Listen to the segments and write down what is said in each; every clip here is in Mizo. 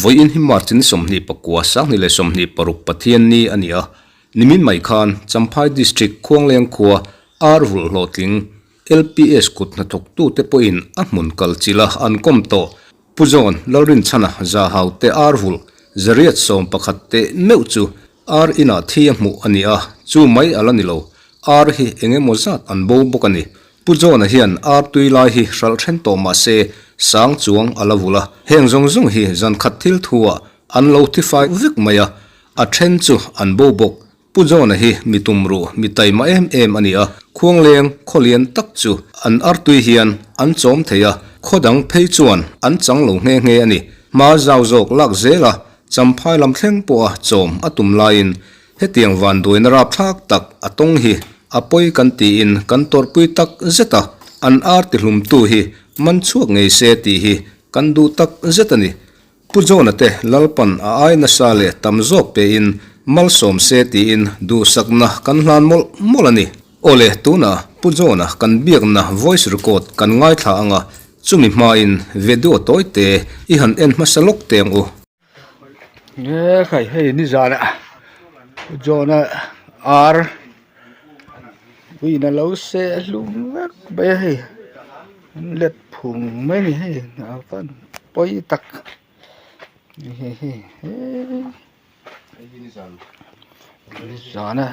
Vawiin hi March ni 29, 2026 Pathianni a ni a, nimin mai khan Champhai District Khuangleng khua ar vulh hlawhtling LPS kut hnathawktute pawhin a hmun kal chilh a an kawm tawh. Pu John Lalrinchhana Zahau te ar vulh zariat 11 teh meuh chu ar inah thi a hmuh a ni a, chu mai a la ni lo. Ar hi eng emaw zat an bo bawk a ni. Pu John-a hian ar tui lai hi hralh then tawh mah se sang chuang a la vulh a, heng zawng zawng hi zan khat thil thu-ah an lo thifai vek mai a, a then chu an bo bawk. Pu John-a hi mi tumruh, mi taima em em a ni a, khuangleng khaw lian tak chu an artui hian an chawm thei a, khaw dang phei chuan an chang lo nghe nghe a ni. Hma zau zawk lak zel a, champhai lam thleng pawha chawm a tum laiin hetiang vanduaina rapthlak tak a tawng hi a pawi kan tiin kan tawrhpui tak zet a, an ar tihlumtu hi man chhuak ngei se tih hi kan duh tak zet a ni. Pu John-a te Lalpan a ai nasa leh tam zawk pein malsawm se tiin duhsakna kan hlan mawlh mawlh a ni. Awle, tunah Pu John-a kan biakna voice record kan ngaithla anga chumi hmain video tawi te i han en hmasa lawk teh ang u. Nge khai hei nizan ah Pu John-a ar uiin a lo seh hlum vek mai a hei. An let phung mai a ni hei a van pawi tak hei hei zan a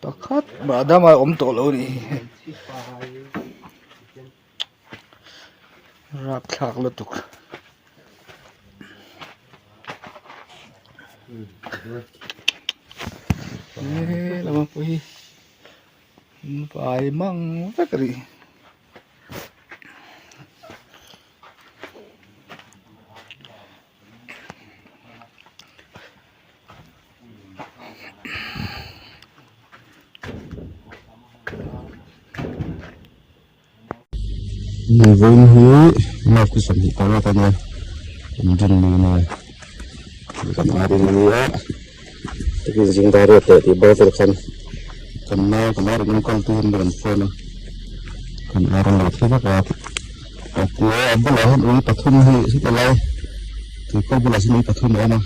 pakhat mah dama awm tawh lo a ni hi rapthlak lutuk. He lama pawh hi vai mang vek a ni. Vawiin hi March ni 28 a nia inrinni a nia kan ar in a nia tukin zing dar riat leh tih bawr vel khan kan nau kan ar in enkawl tu hian rawn phone a kan ar an lo thi vek a a tia a bulah hian ui pathum hi heta lai tuikawr bulah hian ui pathum a awm a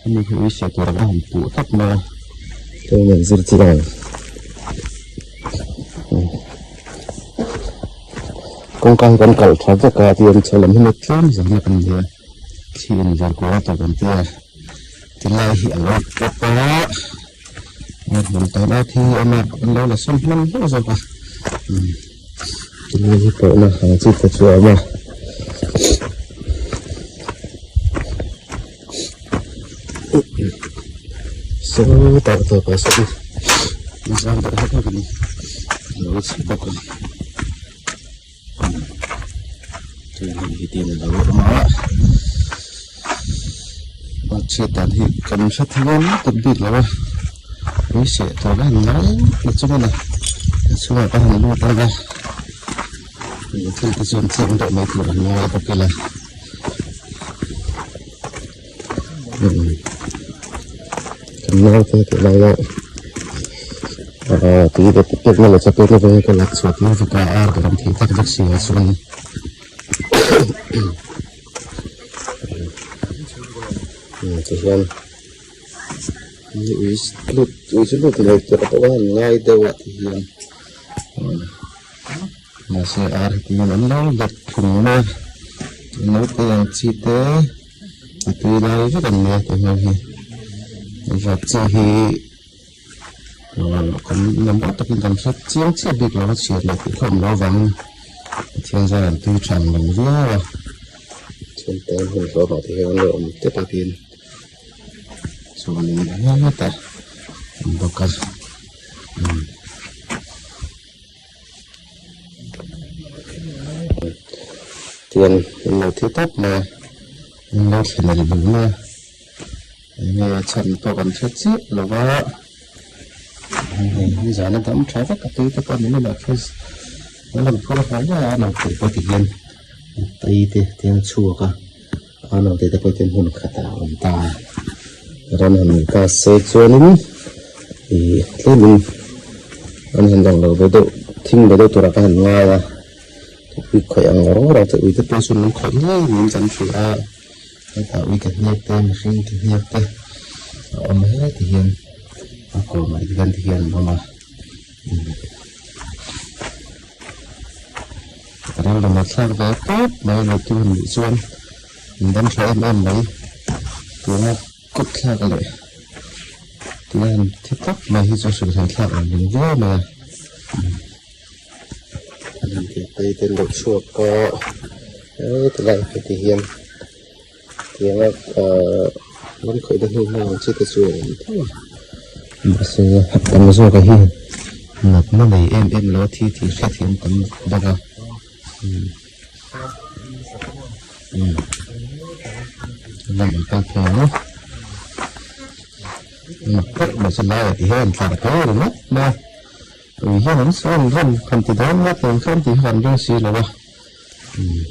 hemi hi ui seh tur a han puh tlat mai a tlem in zir chiang ang. Kawngka hi kan kalh tha vek a tihian chho lam hi let tlem zan a kan nia thli in var kual a tawp an tia tilai hi a lo pawp a a hmun tan a thi a awm a an lo la sawn hman hlauh zawk a tilai hi pawhna ang chi te chu a awm a. Sawtah tawpah sawn zam deuh hlek hlek a ni a lo chhe bawk a chuan hei hi tin a lo awm a a chhiat dan hi kan hre thei em tawp bik lo a ui seh tur a han ngai na chung a ni a chhungah ka han lut ang a thil te chuan chiang deuh mai tur an ngai bawk ila. Kan naute tih laia ahh tui leh pekna leh chaw pekna vel ka lak chhuah tir vek a ar ka ram thei tak vek si a chuan tihian ui lut ui chu lut ngei tur pawh a han ngai deuh a tihian mahse ar hi tihian an lo let phung mai a naute ang chi te. A tui lai vek an nia tih hmel hi vat chi hi kan mamawh takin kan hre chiang chiah bik lo a chhiat leh tih kha awm loh avangin Pathian zar an tui tha ang lo viau a chuan tan hun hlawh ah te hian an lo awm tep a tin chuanin hetah an bawk a. Tiang an lo thi tawp mai a an lo thlen el bawk mai a enge a chhan pawh kan hre chiah lo va hei hi zan a dam tha vek a tui te pawh ni mai lo phei an rawn phur haw mai a an rawn phurh pawh ti hian. A tai te te an chhuak a a naute te pawh hian hmun khatah a awm ta a ram han ni ta se chuanin ih tlemin an han lang lo ve deuh thing ve deuh turah ka han ngai a ui khawih ang rawng rawng te ui te pawh chuan an khawih ngei niin kan hria a hetah ui ke hniak te mihring ke hniak te a awm heti hian a kawmah hian ti hian an awm a. Ram lam a thlak ve tawp mai a tu nih chuan an dam tha em em mai tuna kut thlak leh tia han thi tawp mai hi chu a hrilh thlak ang reng viau mai a an han tih phei te an lo chhuak a hetilai heti hian. Tianga ahh ram khawihna hnu hma ang chi te chu a awm tho a mahse a tam zawk ah hian natna nei em em lo a thi tih hriat hi an tam bawk a umm umm lam an kal phei ang a mak deuh mai chu laiah ti hian an tlar phei ringawt mai a ui hian an sawn rem han ti dawn ngawt ang khan tih kha an ring si lo a umm.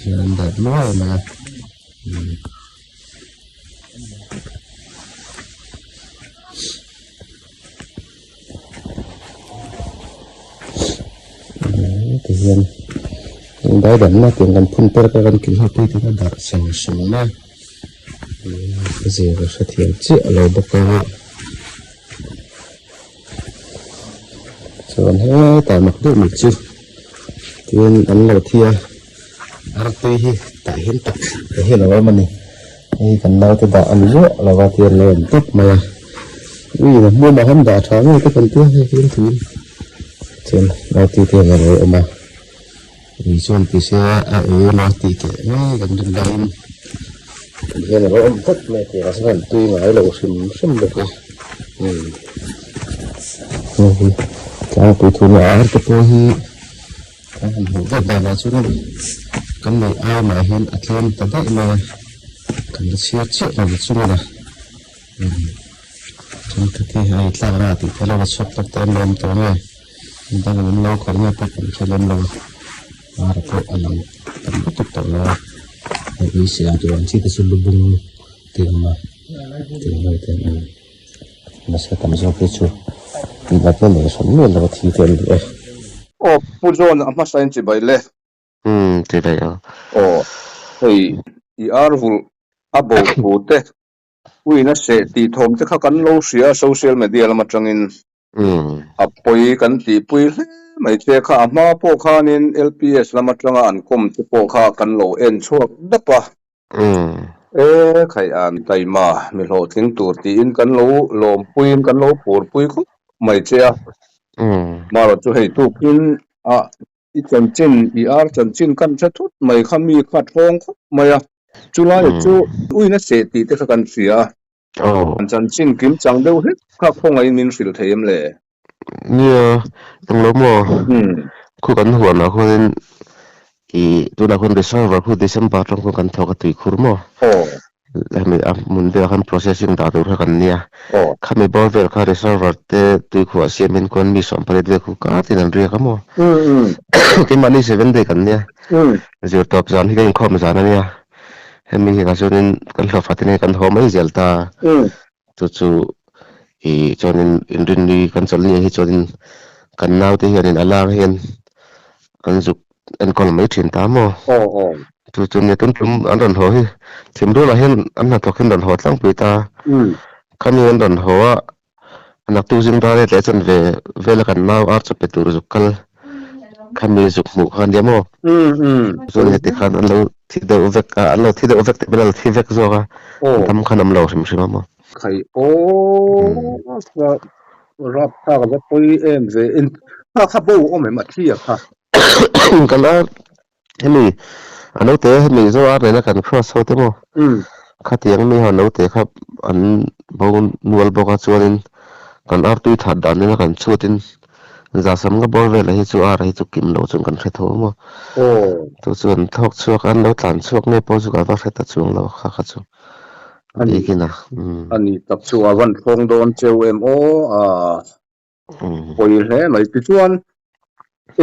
Hian an dat nual mai a umm tihian dai danna tiang kan phun per a kan kil ho pui te kha darh sawng sawng mai a zir a hrethiam chiah lo bawk a. Chuan hetah mak deuh mai chu tin an lo thi a artui hi tah hian tak te hian a awm a ni hei kan naute dah a ni zuah lo va ti an lo awm tawp mai a ui a hmunah hian dah tha ngei te kan tia hei hi tuin chuan artui te hian a lo awm a ui chuan ti se a ei emaw tih keh ngei kan rin laiin hian a lo awm tawp mai a tih ah chuan tui ngai lo hrim hrim bawk a. Hei hi tlangpui thu leh ar te pawh hi kan han hmuh vek danah chuan kan neih ai mah hian a tlem ta daih mai a kan la chhiar chiah lo ni chung a thenkhat hi a intlak rah tih theih loh a chhuak tawk te an lo awm tawh nge midang an lo khawih nge pawh kan hre lem lo a ar pawh a lang tam lutuk tawh lo a hei beisei ang tur ang chi te chu lu bung te a awm a tih ho te an awm. Nasa tam zawk hi chu natna nei hran miah lo a thi te an ni e. Aw Pu John a hmasa in chibai le. Umm chibai aw. Aw hei i ar vulh a bo thu te uina seh tih thawm te kha kan lo hria a social media lam atangin a pawi kan tihpui hle mai che kha a hma pawh khanin LPS lam atanga an kawm te pawh kha kan lo en chhuak dap a. E khai a mi taima mi hlawhtling tur tiin kan lo lawmpuiin kan lo phurpui khawp mai che a. Marawh chu hei tukin a i chanchin i ar chanchin kan hre thut mai kha mi kha thawng khawp mai a. Chulai chu uina seh tih te kha kan hria a. An chanchin kim chang deuh hlek kha khawngaihin min hrilh thei em le? Nia, englo maw? Khu kan huanah khuanin ih tunah khuan reservoir khu December atang khuan kan thawk a tui khur maw? Hemi a hmun velah khan processing dah tur kha kan nia. Khami bawr vel kha reservoir te tui khuah siamin khuan mi 18 vel khu katin an riak a maw? Keimahni seven day kan nia. Zirtawp zan hi ka inkhawm zan a nia. Hemi hi kha chuanin kan hlawh fatin hei kan haw mai zel ta. Chu chu ih chuanin inrinni kan chawlh ni hi chuanin kan naute hianin a lang hian an zuk enkawl mai thin ta maw. Chu chu nia tun tum an rawn haw hi thimrualah hian an hnathawk hian rawn haw tlangpui ta. Khami an rawn haw a Naktuk zing dar e tleh chuan ve vela kan nau ar chaw pe tur zuk kal khami zuk hmuh kha ania maw? Chuan heti khan an lo thi deuh vek a, an lo thi deuh vek tih pawhin an lo thi vek zawk a, dam khan an lo hrim hrim a maw? Khai aw rapthlak a va pawi em ve in kha kha bo awm em a thi a kha. Kan ar Hemi a naute hemi zo ar nena kan cross ho te maw khatiang mi ho naute kha an bo nual bawk a chuanin kan ar tui that dan nena kan chhutin za sam nga bawr velah hi chu ar hi chu kim lo chuan kan hre tho maw chu chu an thawk chhuak a an lo tlan chhuak nge pawh chu ka va hre ta chuang lo kha kha chu bikin a. Ani tak chu a van thlawng dawn cheu em aw a pawi hle mai tichuan.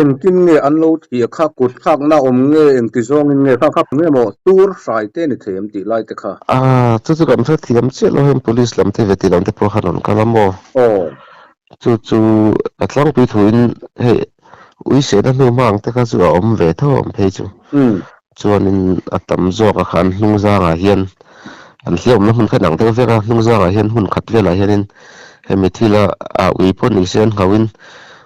Engtin nge an lo thih kha kut thlakna awm nge engti zawngin nge kha kha nge maw tur hrai te ni thei em tih lai te kha. A, chu chu kan hrethiam chiah lo heng police lam te ve tih lam te pawh khan rawn kal a maw? Aw. Chu chu a tlangpui thuin hei ui sehna hnu hma ang te kha chu a awm ve tho awm phei chu. Chuanin a tam zawkah khan hnung zangah hian an hliamna hmun kha inang deuh vek a, hnung zangah hian hmun khat velah hianin hemi thila ah ui pawh ni se an nghauhin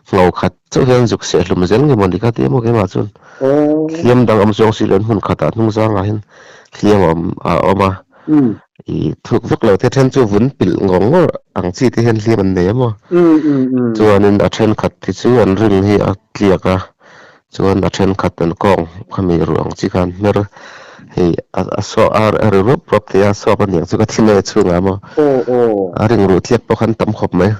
ngho khat chauh hian zuk seh hlum zel nge maw ni kha ti emaw keimah chuan hliam dang awm chuang si lo in hmun khatah hnung zangah hian hliam a awm a awm a, ih thuk vak lo te then chu vun pilh ngawr ngawr ang chi te hian hliam an nei emaw chuanin a thenkhat hi chu an ring hi a tliak a. Chuan a thenkhat an kawng khami ruh ang chi khan hmer hei a saw a ri rup rup thei a sawp a niang chu ka thi mai a chhungah maw a ring ruh tliak pawh khan tam khawp mai.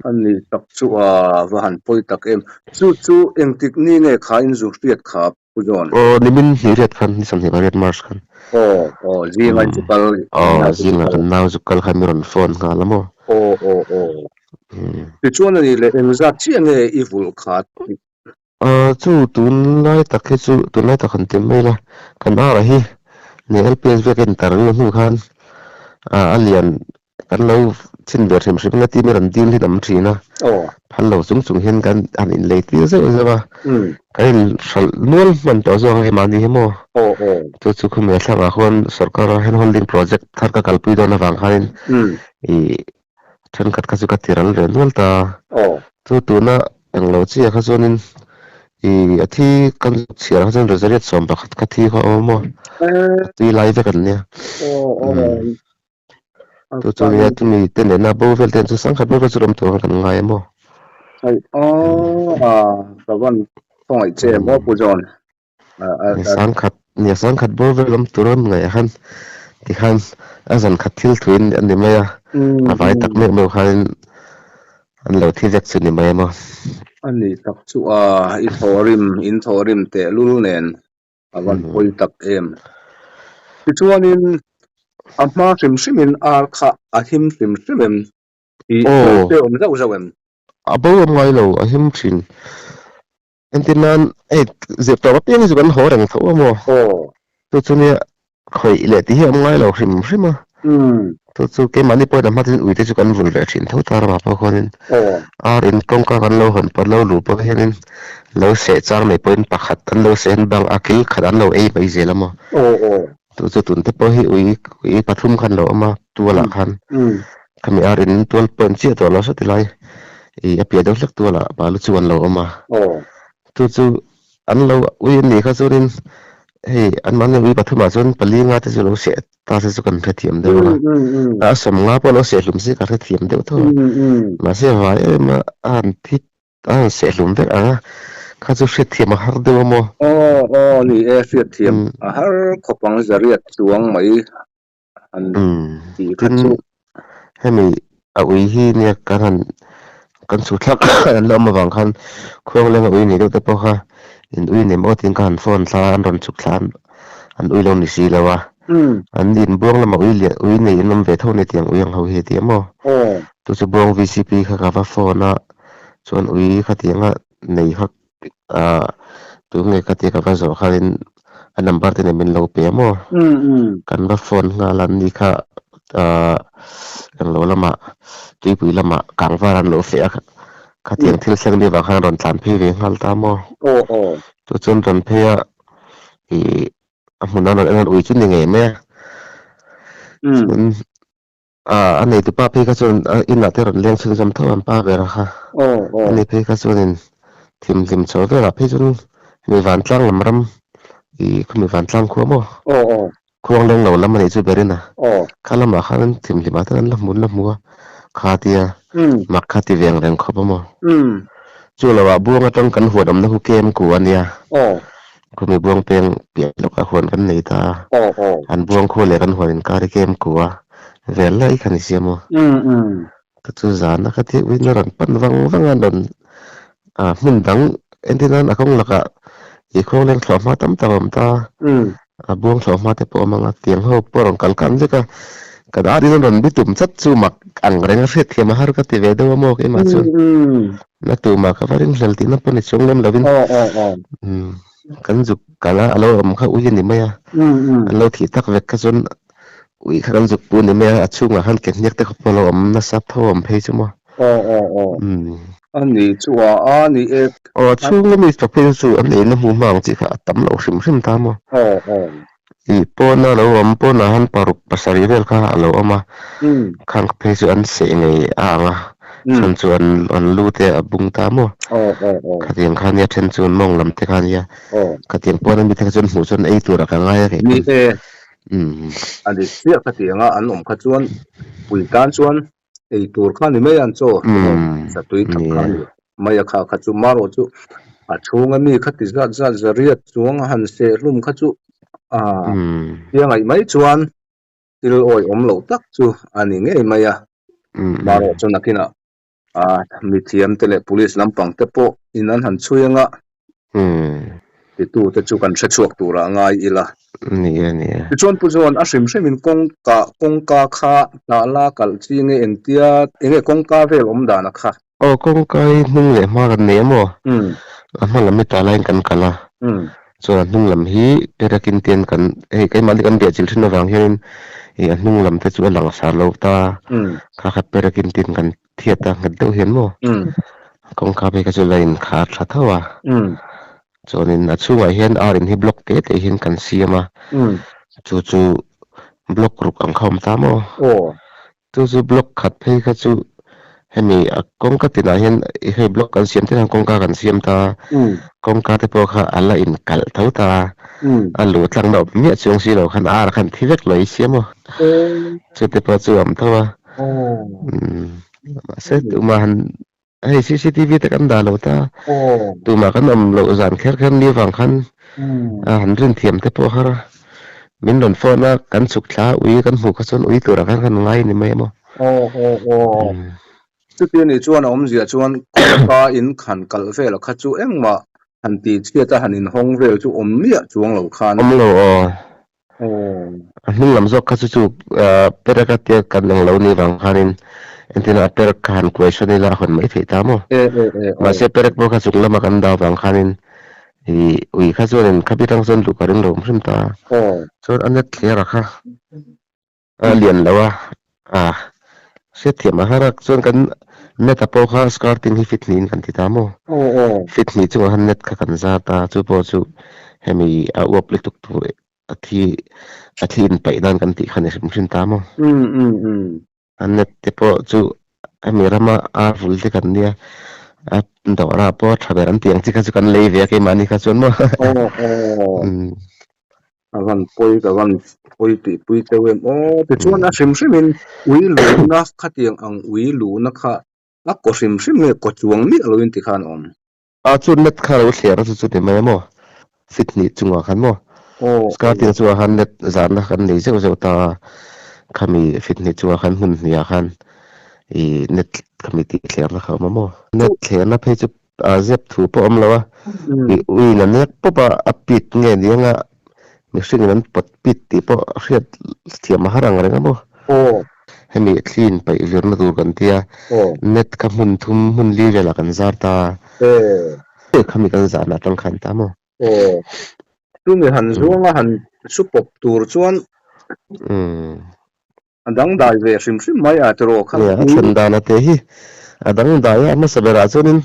A ni tak chu a va han pawi tak em. Chu chu engtik ni nge kha in zu hriat kha Pu John? Aw nimin hnih riat khan ni sawmhnih pariat March khan. Aw aw zinga in zu kal. Aw zinga kan nau zu kal khan mi rawn phone nghal a maw. Aw aw aw. Tichuan a nih leh engzat chiah nge i vulh khat? Chu tunlai tak hi chu tunlai tak han ti mai ila kan ar ah hi ni LPS vek a interview hnu khan a lian kan lo chhin ve hrim hrim anga tih rawn dil hi tam thin a phal lo chung chung hian kan han inlei tir zeuh zeuh a kan inhralh nual hman tawh zawk a keimahni hi maw chu chu khumi a thlangah khuan sorkar a hand holding project thar ka kalpui dawn avang khanin ih Thenkhat kha chu ka ti ral ve nual ta. Chu tuna englo chiah kha chuanin i a thi kan chhiar kha chuan Rosariat 11 kha thi kha a awm a, a tui lai vek an nia. Chu chu nia chumi te nena bo vel te chu sangkhat ber kha chu ram tur khan kan ngai a maw. Ka van khawngaih che maw Pu John. Sangkhat nia sangkhat bawr vel awm tur a ngaih khan tikhan a zan khat thil thuin a ni mai a, a vai tak meuh meuh khanin an lo thi vek chu ni mai emaw. A ni tak chu a, i thawhrim, in thawhrim tehlul nen a van pawi tak em. Tichuanin a hma hrim hrimin ar kha a him hrim hrim em? I te awm zauh zauh em? A bo awm ngai lo, a him thin. Entir nan hei zir tawp apiang hi chu kan haw reng tho a maw? Chu chu nia khawih leh tih hi a awm ngai lo hrim hrim a. Chu chu keimahni pawhin a hmatin ui te chu kan vul ve thin tho ta ramah pawh khuanin ar in kawngka kan lo hawn pawh lo luh pawh hianin lo seh chang nei pawhin pakhat an lo seh hian bang a kil khat an lo ei mai zel a maw? Chu chu tun te pawh hi ui ui pathum khan lo awm a tualah khan khami ar in tual pawh an chiah tawh lo sawti lai ih a piah deuh hlek tualah balu chu an lo awm a chu chu an lo ui an nih kha chuanin hei an mahni ui pathumah chuan pali nga te chu lo seh ta se chu kan hrethiam deuh a a sawmnga pawh lo seh hlum se ka hrethiam deuh tho a mahse vai em a a han thi A han seh hlum vek ang a, kha chu hriatthiam a har deuh a maw? Aw aw ni e, hriatthiam a har khawp ang zariat chuang mai han tih kha chu. Tin, hemi a ui hi nia kan han kan chhuk thlak an la awm avang khan khuanglenga ui nei deuh te pawh kha in ui nei maw tiin ka han phone thla a, an rawn chhuk thla an ui lo ni si lo a, an inbuang lamah ui lian ui nei an awm ve tho a ni tiang ui ang ho hi a ti a maw? Chu chu buang VCP kha ka va phone a. Chuan ui khatianga nei kha ah tunge ka tia ka va zawh khanin a number te nen min lo pe a maw? Kan va phone nghal a ni kha ah englo lamah tuipui lamah kangvar an lo feh a khatiang thil thleng mi vang khan a rawn tlan phei ve nghal ta maw? Chu chuan rawn phei a ih a hmun a rawn en a ui chu ni ngei mai a chuan A neitu pa phei kha chuan inah te rawn leng chhunzawm tho ang pa ber kha. A ni phei kha chuanin thimhlim chho velah phei chuan hemi vantlang lam ram ih khumi vantlang khua maw? Khuangleng lo lam a nih chu berin a. Kha lamah khan thimhlimah te an la hmu an la hmu a, kha tia mak kha ti veng reng khawp a maw? Chu lohah buang atang kan huan awmna khu kem ku a nia. Khumi buang peng piah lawkah huan kan nei ta a, an buang khu leh kan huan inkar hi kem ku a, vel lai kha ni sia maw? Ka chu zana kha thil uina rawn pan vang vang a rawn hmun dang entir nan a kawng lakah ih khawngleng thlawh hma tam tak a awm ta a, a buang thlawh hma te pawh a awm ang a, tiang ho pawh a rawn kal khan vek a. Kan ar in an rawn bitum chat chu mak ang reng a hriat thiam a har ka ti ve deuh a maw keimah chuan na tumah ka va ringhlel tihna pawh ni chuang lem lovin kan zuk kal a, a lo awm kha ui a ni mai a, an lo thih tak vek kha chuan ui kha kan zuk pu a ni mai a, a chhungah khan ke hniak te kha pawh a lo awm nasa tho awm phei chu maw. A ni chu a a ni e. Aw a chhung ami tak phei chu an eina hmuh hma ang chi kha a tam lo hrim hrim ta maw. Ih pawna lo awm pawnah han paruk pasarih vel kha a lo awm a, khang phei chu an seh ngei a ang a, chhan chu an an lu te a bung ta maw, khatiang kha nia then chu an mawng lam te kha nia, khatiang pawn ami te kha chuan hmuh chuan ei tur a ka ngai a kei Ni e, a dik chiah khatianga an awm kha chuan pui tan chuan ei tur kha ni mai an chaw satui tak kha ni mai a kha kha chu marawh chu a chhung ami kha ti zat zat zariat chuang a han seh hlum kha chu a tia ngaih mai chuan thil awi awm loh tak chu a ni ngei mai a marawh chu nakinah a mithiam te leh police lampang te pawh in an han chhui anga Titute chu kan hre chhuak turah ngai ila. Ni e, ni e. Tichuan Pu John, a hrim hrimin kawngka, kawngka kha hnah la kalh chi nge engtia, enge kawngka vel awm dan a kha? Aw, kawngka hi hnung leh hma kan nei a maw? A hma lam hi tah laiin kan kal a, chuan a hnung lam hi perakin tian kan, hei keimahni kan biahchilh thin avang hianin ih a hnung lam te chu a langsar lo ta, kha kha perakin tian kan Thiat a nghet deuh hian maw? Kawngka phei kha chu la inkhar tha tho a. Chuanin a chhungah hian ar in hi block te te hian kan siam a. Chu chu block ruk ang kha awm ta maw? Chu chu block khat phei kha chu hemi a kawngka tinah hian hei block kan siam te khan kawngka kan siam ta a. Kawngka te pawh kha a la inkalh tho ta a. A luh tlangna awm miah chuang si lo khan ar khan thi vek lo i siam aw. Chu te pawh chu a awm tho a. Mahse tumah han hei cctv te kan dah lo ta tumah kan awm loh zan kher kher ni avang khan a han rin thiam te pawh har a min rawn phone a kan chhuk thla a ui kan hmuh kha chuan ui turah khan kan ngai ni mai emaw. Chuti anih chuan a awmzia chuan kawngka in khan kalh vel kha chu engmah han tih chhiat a han inhawng vel chu awm miah chuang lo khan. Awm lo aw. A hnung lam zawk kha chu chu perek a tia kan eng lo ni vang khanin entirna a perek kha han kuai sawn ila a hawn mai theih ta maw? Mahse perek pawh kha chung lama kan dau vang khanin ih ui kha chuanin khapi tang chuan luh ka ring lo hrim ta a. Chuan a net thler a kha a lian lo a, a hriatthiam a har a chuan kan net a pawh kha skirting hi fit hnihin kan ti ta maw? Fit hnih chungah khan net kha kan zar ta a, chu pawh chu hemi a uap lutuk tur A thi a thi inpaih nan kan tih kha ni hrim hrim ta maw? A net te pawh chu hemi rama ar vul te kan nia, a dawrah pawh a tha ber an tih ang chi kha chu kan lei ve a keimahni kha chuan maw? A van pawi ka van pawi tih pui teuh em aw. Tichuan a hrim hrimin ui luhna khatiang ang ui luhna kha a kaw hrim hrim nge kaw chuang miah loin tikhan a awm. A chu net kha lo thler a chu chu ti mai a maw? Fit hnih chungah khan maw? Skirting chungah khan net zarna kan nei zeuh zeuh ta a, khami fit hnih chungah khan hmun hniah khan ih net khami tih thlerna kha a awm a maw? Net thlerna phei chu a zep thu pawh a awm lo a, ih uiin a nek pawp a, a pit nge ni anga mihringin an pawt pit tih pawh a hriat thiam a har ang reng a maw? Hemi thli in paih virna tur kan tia, net kha hmun thum hmun li velah kan zar ta a, khami kan zahna atang khan ta maw? Aw, chumi han zuanga han su pawp tur chuan a dangdai ve hrim hrim mai a tiraw kha. Nia, a thlen dana te hi a dangdai a, a hmasa berah chuanin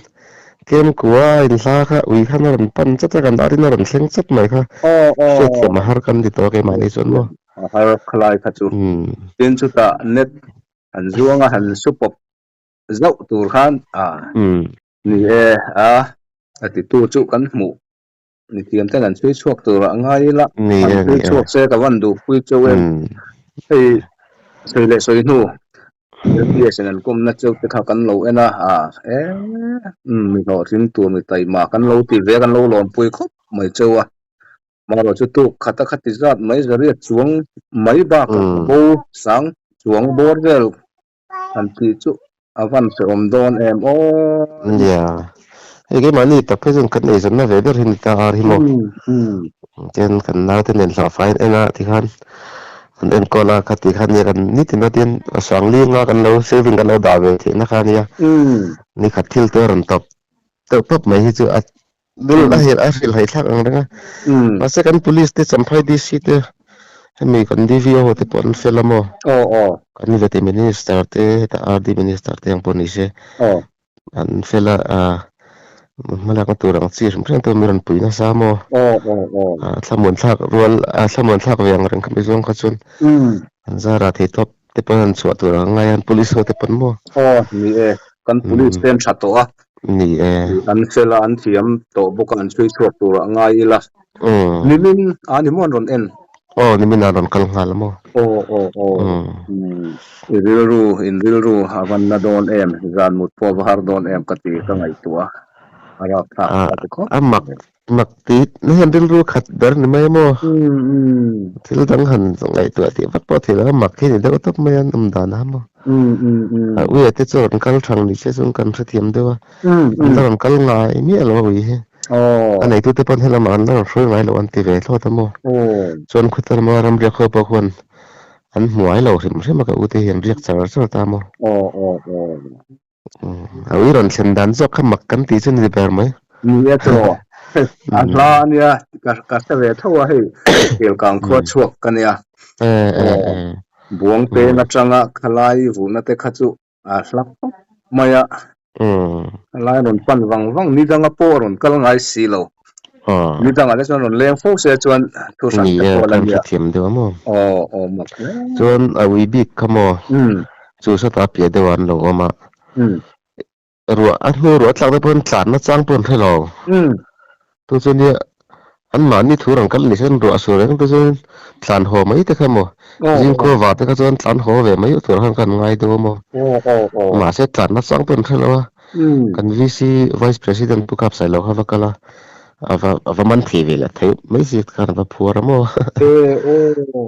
tlem kua inhla kha ui khan a rawn pan chat a, kan arin a rawn thleng chat mai kha hriatthiam a har kan ti tawh a keimahni chuan maw? A har khalai kha chu. Tin chutah net han zuang a han su pawp zauh tur khan a ni e a a titu chu kan hmuh ni thiam ten an chhui chhuak tur ah ngai ila an chhui chhuak se ka van duh pui cheu em hei sawi leh sawi hnu LPS in an kawmna cheu te kha kan lo en a a e mi hlawhtling tur mi taima kan lo ti ve kan lo lawm pui khawp mai cheu a. Marawh chu tuk khat a khati zat mai zariat chuang mai bakah a bo sang chuang bawr vel han tih chu a van hrehawm dawn em aw. Nia, hei keimahni tak phei chuan kan eizawnna ve ber hi ni ta ar hi maw? Tin kan naute nen hlauhfaiin en a tikhan An enkawl a, khati kha nia kan nitin a tin sang linga kan lo saving kan lo dah ve theihna kha nia. Nikhat thil te a rawn tawp deuh tawp mai hi chu a dul a hrilh a hrilh haih thlak ang reng a. Mahse kan police te Champhai DC te hemi kan DVO ho te pawh an fel a maw? Kan veti minister te hetah RD minister te ang pawh ni se An fel a, hmalakna tur ang chi hrim hrim te mi rawn pui nasa maw? Thlamuan thlak rual, thlamuan thlak ve ang reng kha mi zawng kha chuan an zara thei tawp te pawn an chhuah tur ang ngai a, an police ho te pawn maw? Aw ni e, kan police te an tha tawh a, Ni e. An fel a, an thiam tawh bawk a, an chhui chhuak turah ngai ila. Nimin a ni maw an rawn en? Aw nimin ah rawn kal nghal a maw? Aw aw aw i rilru in rilru a van na dawn em zan mut pawh a va har dawn em ka ti ka ngaihtuah a rap thlak ka ti khawp A mak mak ti na hian rilru khat ber ni mai a maw? Thil dang han ngaihtuah tih vak pawh thei lo a mak hi ni deuh tawp mai a an awm dan a maw? A uia te chu rawn kal thang ni se chuan kan hrethiam deuh a an la rawn kal ngai miah lo a ui hi. A neitute pawn helamah an la rawn hruai ngai lo an ti ve thlawt a maw? Chuan khuta lama ramriak ho pawh khuan an hmuai lo hrim hrim a ka ute hi an riak char char ta maw? A ui rawn thlen dan zawk kha mak kan tih chu ni ber mai. Ni e tawh. A hla a nia ka hre ve tho a hei Kelkang khua chhuak ka nia. Buang peng atanga khalai vuhna te kha chu a hla khawp mai a. Khalai rawn pan vang vang ni danga pawh a rawn kal ngai si lo. Ni dangah te chuan rawn leng fo se chuan thu hran te pawh la nia. Aw aw mak hle. Chuan a ui bik kha maw? Chu sawtah piah deuh ah an lo awm a. Ruah a hnu ruah a tlak te pawhin tlanna chang pawh an hre lo. Chu chu nia an mahni thu rawn kal ni chuan ruah a sur reng te chuan tlan haw mai te kha maw? Zingkhua vah te kha chuan tlan haw ve mai tur khan kan ngai deuh a maw? Mahse tlanna chang pawh an hre lo a. Kan VC Vice President Pu Kapsailo kha va kal a, a va a va man thei ve leh thei mai si khan a va phuar a maw?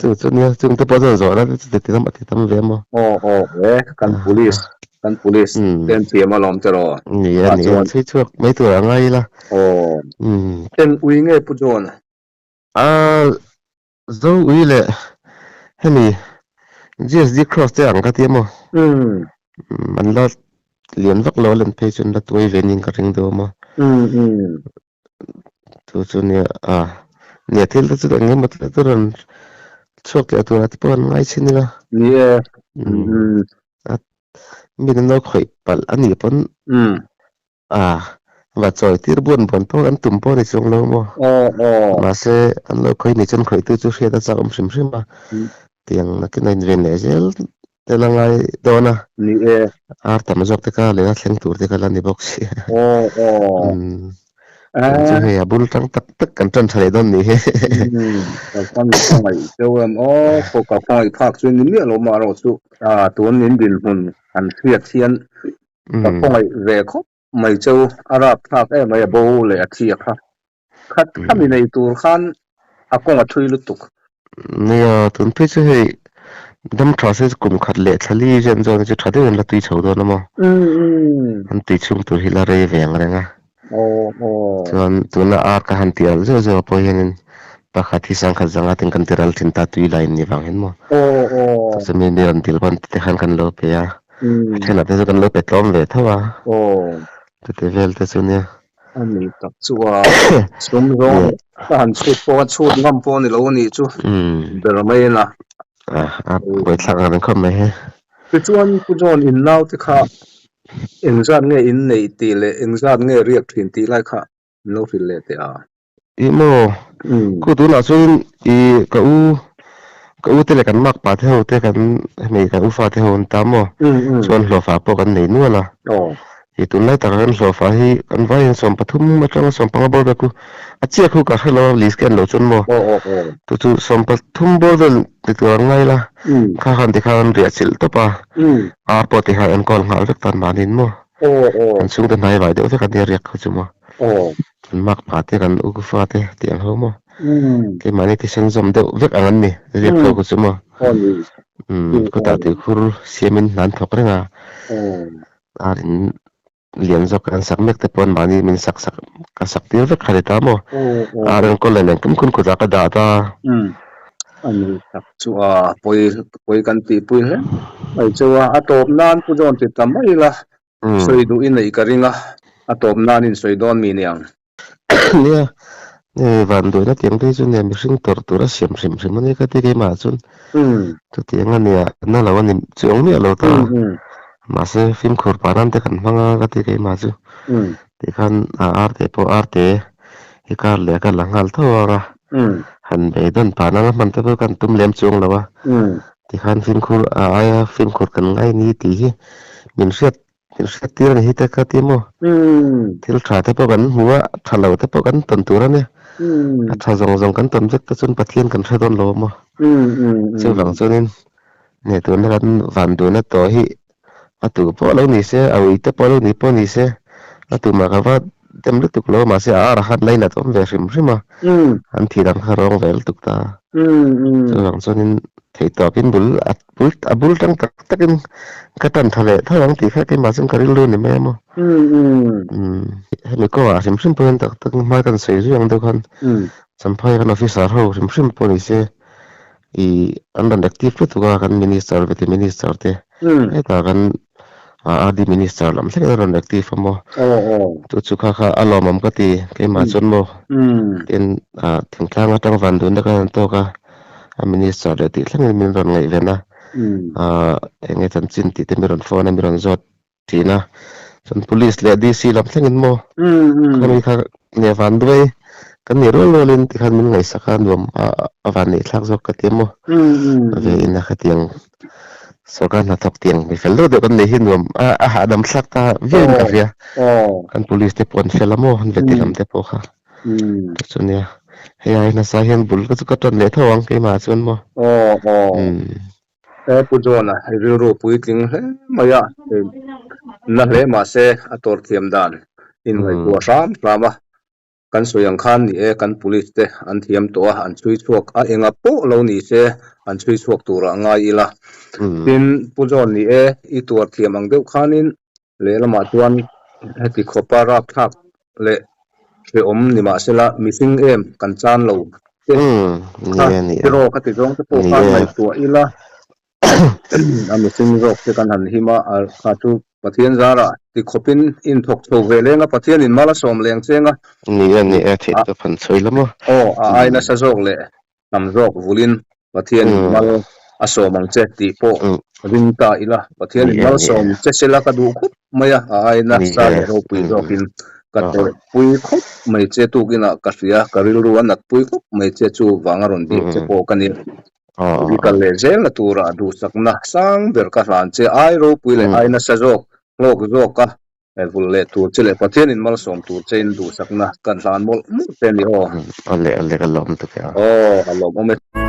Chu chu nia chung te pawh chuan zawhna te chu ti tam a ti tam ve a maw? Aw aw e kan police kan police te an thiam alawm che rawh. Ni a ni a chhui chhuak mai tur a ngai ila. Aw eng ui nge Pu John? A zo ui leh hemi GSD cross te ang ka ti a maw? An la lian vak lo a len phei chu an la tuai ve niin ka ring deuh a maw? Chu chu nia a nia thil te chu eng emaw te chu rawn chhuak leh tur ah te pawh an ngai chin ila. Ni e. A mi an lo khawih palh a nih pawn a va chawi tir buan buan pawh an tum pawh a ni chuang lo maw. Mahse an lo khawih ni chuan khawih tu chu hriat a chak awm hrim hrim a. Tiang nakin a inven leh zel te la ngai dawn a. Ni e. Ar tam zawk te kha leh a thleng tur te kha la ni bawk si. Aw aw. Umm. Chu hei a bul tang tak tak kan tan tha leh dawn ni hi. Umm. Ka fan khawngaih deuh em aw. Pawh ka khawngaih phak chu ni miah lo mah erawh chu a tun in dinhmun han hriat hian ka khawngaih ve khawp mai cheu a rapthlak em mai a bo leh a thi a kha. Khat khami nei tur khan a kawng a thui lutuk. Nia, tun phei chu hei dam tha se kum khat leh thla li zen zawng chu tha deuhin la tui chho dawn a maw? An tui chhung tur hi la rei ve ang reng a. Chuan tuna ar ka han ti ral zeuh zeuh a pawh hianin pakhat hi sangkhat zanga ten kan ti ral thin ta tui lain ni vang hian maw? Chu mi mi rawn dil pawn ti te khan kan lo pe a, a thenah te chu kan lo pe tlawm ve tho a, chute vel te chu nia. A ni tak chu a sum zawng ka han chhut pawh a chhut ngam pawh a ni lo a nih chu ber mai a na. A buaithlak ang reng khawp mai he. Tichuan Pu John in naute kha engzat nge in neih tih leh engzat nge riak thin tih lai kha min lo hrilh leh teh a. Ih maw khu tunah chuan i ka u ka u te leh kan makpa te ho te kan hemi kan u fa te ho an ta maw chuan hlawhfa pawh kan nei nual a i tunlai takah kan hlawhfa hi kan vaiin 13 atanga 15 bawr vel khu a chiah khu ka hre lo a list ka en loh chuan maw chu chu 13 bawr vel ti tur an ngai la kha khan tikhan an riah chilh tawp a ar pawh tikhan enkawl nghal vek tan mahniin maw kan chhungte hnai vai deuh vek ania riak kha chu maw. Kan mak pa te kan u fa te tih ang ho maw? Keimahni thisen zawm deuh vek ang an ni riak ho kha chu maw? Umm khawtah tuikhur siamin hna an thawk reng a, ar in lian zawk kan sak mek te pawh mahni min sak sak ka sak tir vek kha ni ta maw? Ar enkawl leh nen kum khun khutah ka dah ta. A ni tak chu a pawi pawi kan tihpui hle mai chu a, a tawp nan Pu John ti ta mai ila sawi duh i neih ka ring a, a tawp nan in sawi dawn mi niang. Nia, hei vanduaina tiang phei chu nia mihring tawrh tur a siam hrim hrim a nia ka ti keimah chuan chutiang a nia na lo a ni chuang miah lo ta mahse fimkhur pah nan te kan hmang a ka ti keimah chu tikhan a arte pawh arte hi kar leh ka la nghal tho ang a han beidawn pah nan a hman te pawh kan tum lem chuang lo a tikhan fimkhur a aia fimkhur kan ngai ni tih hi min hriat Min hriat tir a ni hi te ka ti maw? Thil tha te pawh kan hmu a, tha lo te pawh kan tawn tur a nia. A tha zawng zawng kan tawn vek te chuan Pathian kan hre dawn lo a maw? Chuvang chuanin hneh turna kan van duhna tawh hi a tu pawh lo ni se, a ui te pawh lo ni pawh ni se, a tumah ka va dem lutuk lo mahse a ar a khan lainat awm ve hrim hrim a, an thih dang kha rawng ve lutuk ta. Chuvang chuanin theihtawpin bul a Bul a bul tang tak takin ka tan tha leh tho ang tih kha keimah chuan ka rilru ni mai a maw. Hemi kawngah hrim hrim pawhin tak tak hmai kan sawi zui ang deuh khan Champhai kan officer ho hrim hrim pawh ni se ih an rawn active lutuk a kan minister ve te minister te hetah kan RD minister lam thleng in an rawn active a maw. Chu chu kha kha a lawmawm ka ti keimah chuan maw tin thingtlang atang van dun te khan an tawk a. A minister leh tih thlengin min rawn ngaihven a, aah eng nge chanchin tih te min rawn phone a, min rawn zawt thin a. Chuan police leh DC lam thlengin maw khami kha nge van duai kan nih rual rualin tikhan min ngaihsak a nuam a van neih thlak zawk ka ti a maw. Ve in a khatiang sorkar hnathawk tiang mi fel deuh deuh kan neih hi nuam a hahdam thlak ta viau in ka hria. Kan police te pawh an fel a maw an veti lam te pawh kha. Chu nia hei ai nasa hian bul ka chu ka tan leh tho ang keimah chuan maw. Aw aw he Pu John a hei rilru puitling hle mai a hei na hle mahse a tawr thiam dan in ngaihtuah hram hram a kan sawi ang khan ni e kan police te an thiam tawh a an chhui chhuak a enga pawh lo ni se an chhui chhuak turah ngai ila tin Pu John ni e i tuar thiam ang deuh khanin Lehlamah chuan heti khawpa rapthlak leh hrehawm ni mahsela mihring em kan chan lo te kha hero ka ti zawng te pawh khan ngaihtuah ila a mihring zawk te kan han him a, kha chu Pathian zarah ti khawpin inthawk chho ve leng a, Pathianin mal a sawm leng cheng a. Ni e, ni e, theih tawp han chhui la maw. Aw, a ai nasa zawk leh Hnam zawk vulin Pathianin mal a sawm ang che tih pawh ring ta ila, Pathianin mal sawm che sela ka duh khawp mai a, a ai nasa leh ropui zawkin ka tawrhpui khawp mai che tukinah ka hria, ka rilru a natpui khawp mai che chu vang a rawn biak che pawh ka ni. I kal leh zelna turah duhsakna sang ber ka hlan che, ai ropui leh ai nasa zawk hlawk zawka Vul leh tur che leh Pathianin malsawm tur che in duhsakna kan hlan mawlh mawlh che a ni aw. Awle awle ka lawm tuk e. Aw a lawmawm e.